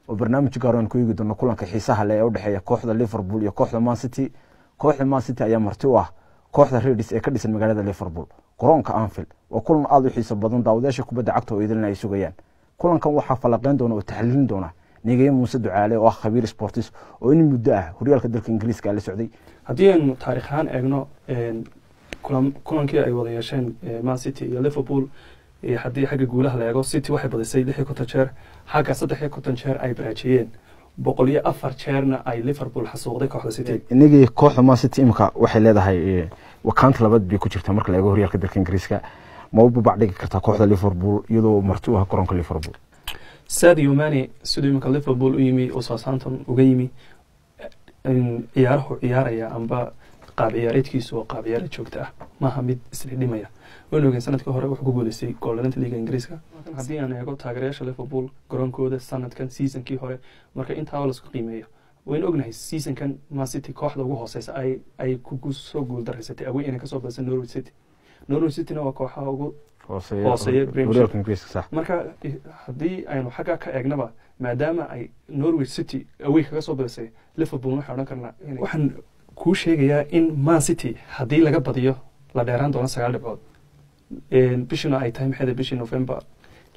Oo barnaamij gaar aan ku eegi doono kulanka xiisaha leh ee u dhexeeya kooxda Liverpool iyo kooxda Man City. Kooxda Man City ayaa marti u ah kooxda Reds ee ka dhisan magaalada Liverpool, garoonka Anfield. Waa kulan aada u xiiso badan, daawadayaasha kubadda cagta oo idilna ay sugayaan. Kulankan waxaa falaqeyn doona oo taxliilin doona Nigeye Muuse Ducaale oo ah khabiir sportis oo in muddo ah horyaalka dalka Ingiriiska la socday. Haddii aynu taarikh ahaan eegno kulankii ay wada yeesheen Man City iyo Liverpool, haddii xagga guulaha la eego, City waxay badisay 56 jeer, xagga 53 jeer ay baraajiyeen, 104 jeerna ay Liverpool xasuuqday kooxda City. Inagii kooxda Man City imika waxay leedahay wakaanta labaad bay ku jirtaa marka la eego horyaalka dalka Ingiriiska. Ma u babac dhigi kartaa kooxda Liverpool iyadoo marti u ah garoonka Liverpool? Sadio Mane siduu iminka Liverpool u yimi oo Southampton uga yimi, ciyaaruhu ciyaaraya amba qaab ciyaareedkiisu waa qaab ciyaareed joogta ah, maaha mid isdhidhimaya. Waynu ogeen sanadkii hore wuxuu ku guuleystay gooldhalinta liiga Ingiriiska. Haddii aan eego taageerayaasha Liverpool garoonkooda sanadkan, seasonkii hore, marka intaaba lasku qiimeeyo, waynu ognahay seasonkan Man City kooxda ugu hooseysa ay ku soo guuldaraysatay away inay kasoo badisay Norwich City. Norwich Cityna waa kooxaha ugu hooseeya horyaalka Ingiriiska, sax. Marka haddii aynu xaggaa ka eegnaba, maadaama ay Norwich City away kaga soo badisay Liverpool, waxaan odhan karnaa, waxaan kuu sheegayaa in Man City haddii laga badiyo la dheeraan doono 9 dhibcood, bishuna ay tahay maxayda bishii November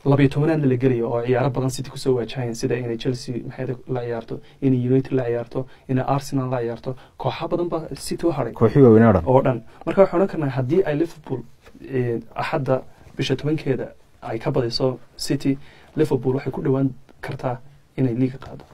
12aadna la gelayo, oo ciyaaro badan City kusoo wajahayan, sida inay Chelsea maxayda la ciyaarto, inay United la ciyaarto, inay Arsenal la ciyaarto. Kooxa badan baa City u haray. Kooxii waaweynaa dhan oo dhan. Marka waxaan odhan karnaa haddii ay Liverpool Axadda bisha 10keeda ay ka badiso City, Liverpool waxay ku dhowaan kartaa inay liiga qaado.